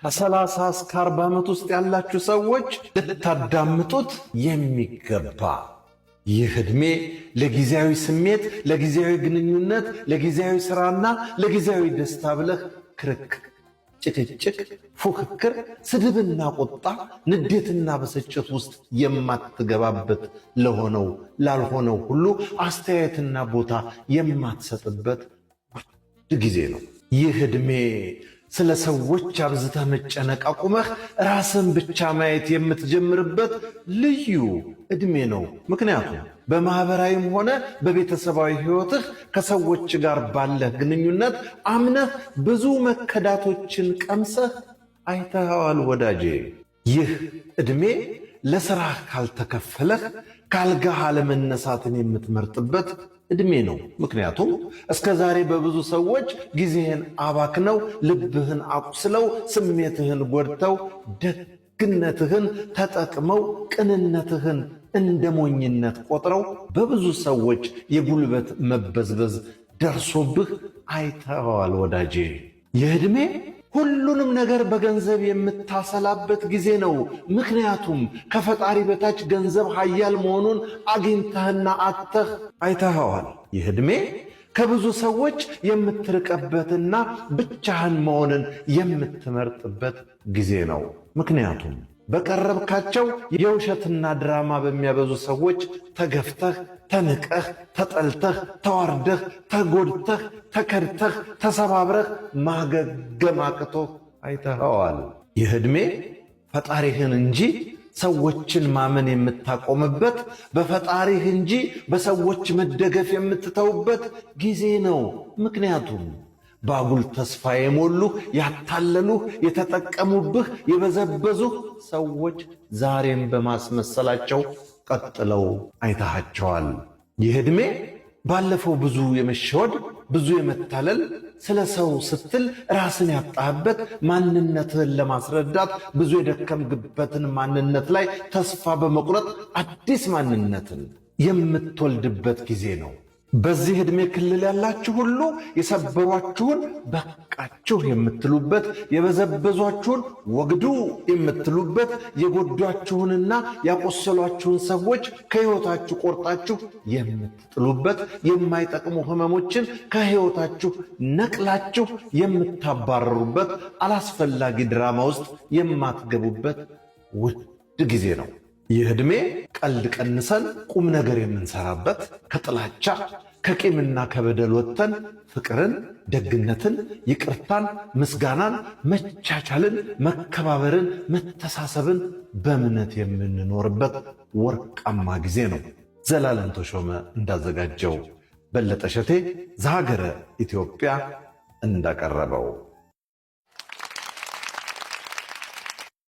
ከ30 እስከ 40 ዓመት ውስጥ ያላችሁ ሰዎች ልታዳምጡት የሚገባ ይህ ዕድሜ ለጊዜያዊ ስሜት፣ ለጊዜያዊ ግንኙነት፣ ለጊዜያዊ ሥራና ለጊዜያዊ ደስታ ብለህ ክርክር፣ ጭቅጭቅ፣ ፉክክር፣ ስድብና ቁጣ፣ ንዴትና ብስጭት ውስጥ የማትገባበት፣ ለሆነው ላልሆነው ሁሉ አስተያየትና ቦታ የማትሰጥበት ውድ ጊዜ ነው። ይህ ዕድሜ ስለ ሰዎች አብዝተህ መጨነቅ አቁመህ ራስን ብቻ ማየት የምትጀምርበት ልዩ ዕድሜ ነው። ምክንያቱም በማኅበራዊም ሆነ በቤተሰባዊ ሕይወትህ ከሰዎች ጋር ባለህ ግንኙነት አምነህ ብዙ መከዳቶችን ቀምሰህ አይተኸዋል ወዳጄ። ይህ ዕድሜ ለሥራህ ካልተከፈለህ ካልጋህ አለመነሳትን የምትመርጥበት ዕድሜ ነው። ምክንያቱም እስከ ዛሬ በብዙ ሰዎች ጊዜህን አባክነው፣ ልብህን አቁስለው፣ ስሜትህን ጎድተው፣ ደግነትህን ተጠቅመው፣ ቅንነትህን እንደ ሞኝነት ቆጥረው በብዙ ሰዎች የጉልበት መበዝበዝ ደርሶብህ አይተኸዋል ወዳጄ። ይህ ዕድሜ ሁሉንም ነገር በገንዘብ የምታሰላበት ጊዜ ነው። ምክንያቱም ከፈጣሪ በታች ገንዘብ ኃያል መሆኑን አግኝተህና አጥተህ አይተኸዋል። ይህ ዕድሜ ከብዙ ሰዎች የምትርቅበትና ብቻህን መሆንን የምትመርጥበት ጊዜ ነው። ምክንያቱም በቀረብካቸው የውሸትና ድራማ በሚያበዙ ሰዎች ተገፍተህ፣ ተንቀህ፣ ተጠልተህ፣ ተዋርደህ፣ ተጎድተህ፣ ተከድተህ፣ ተሰባብረህ ማገገም አቅቶህ አይተኸዋል። ይህ ዕድሜ ፈጣሪህን እንጂ ሰዎችን ማመን የምታቆምበት፣ በፈጣሪህ እንጂ በሰዎች መደገፍ የምትተውበት ጊዜ ነው። ምክንያቱም ባጉል ተስፋ የሞሉህ፣ ያታለሉህ፣ የተጠቀሙብህ፣ የበዘበዙህ ሰዎች ዛሬም በማስመሰላቸው ቀጥለው አይተሃቸዋል። ይህ ዕድሜ ባለፈው ብዙ የመሸወድ፣ ብዙ የመታለል፣ ስለ ሰው ስትል ራስን ያጣህበት፣ ማንነትህን ለማስረዳት ብዙ የደከምግበትን ማንነት ላይ ተስፋ በመቁረጥ አዲስ ማንነትን የምትወልድበት ጊዜ ነው። በዚህ ዕድሜ ክልል ያላችሁ ሁሉ የሰበሯችሁን በቃችሁ የምትሉበት፣ የበዘበዟችሁን ወግዱ የምትሉበት፣ የጎዷችሁንና ያቆሰሏችሁን ሰዎች ከሕይወታችሁ ቆርጣችሁ የምትጥሉበት፣ የማይጠቅሙ ሕመሞችን ከሕይወታችሁ ነቅላችሁ የምታባረሩበት፣ አላስፈላጊ ድራማ ውስጥ የማትገቡበት ውድ ጊዜ ነው። ይህ ዕድሜ ቀልድ ቀንሰን ቁም ነገር የምንሰራበት፣ ከጥላቻ ከቂምና ከበደል ወጥተን ፍቅርን፣ ደግነትን፣ ይቅርታን፣ ምስጋናን፣ መቻቻልን፣ መከባበርን፣ መተሳሰብን በእምነት የምንኖርበት ወርቃማ ጊዜ ነው። ዘላለም ተሾመ እንዳዘጋጀው፣ በለጠ ሸቴ ዘሀገረ ኢትዮጵያ እንዳቀረበው።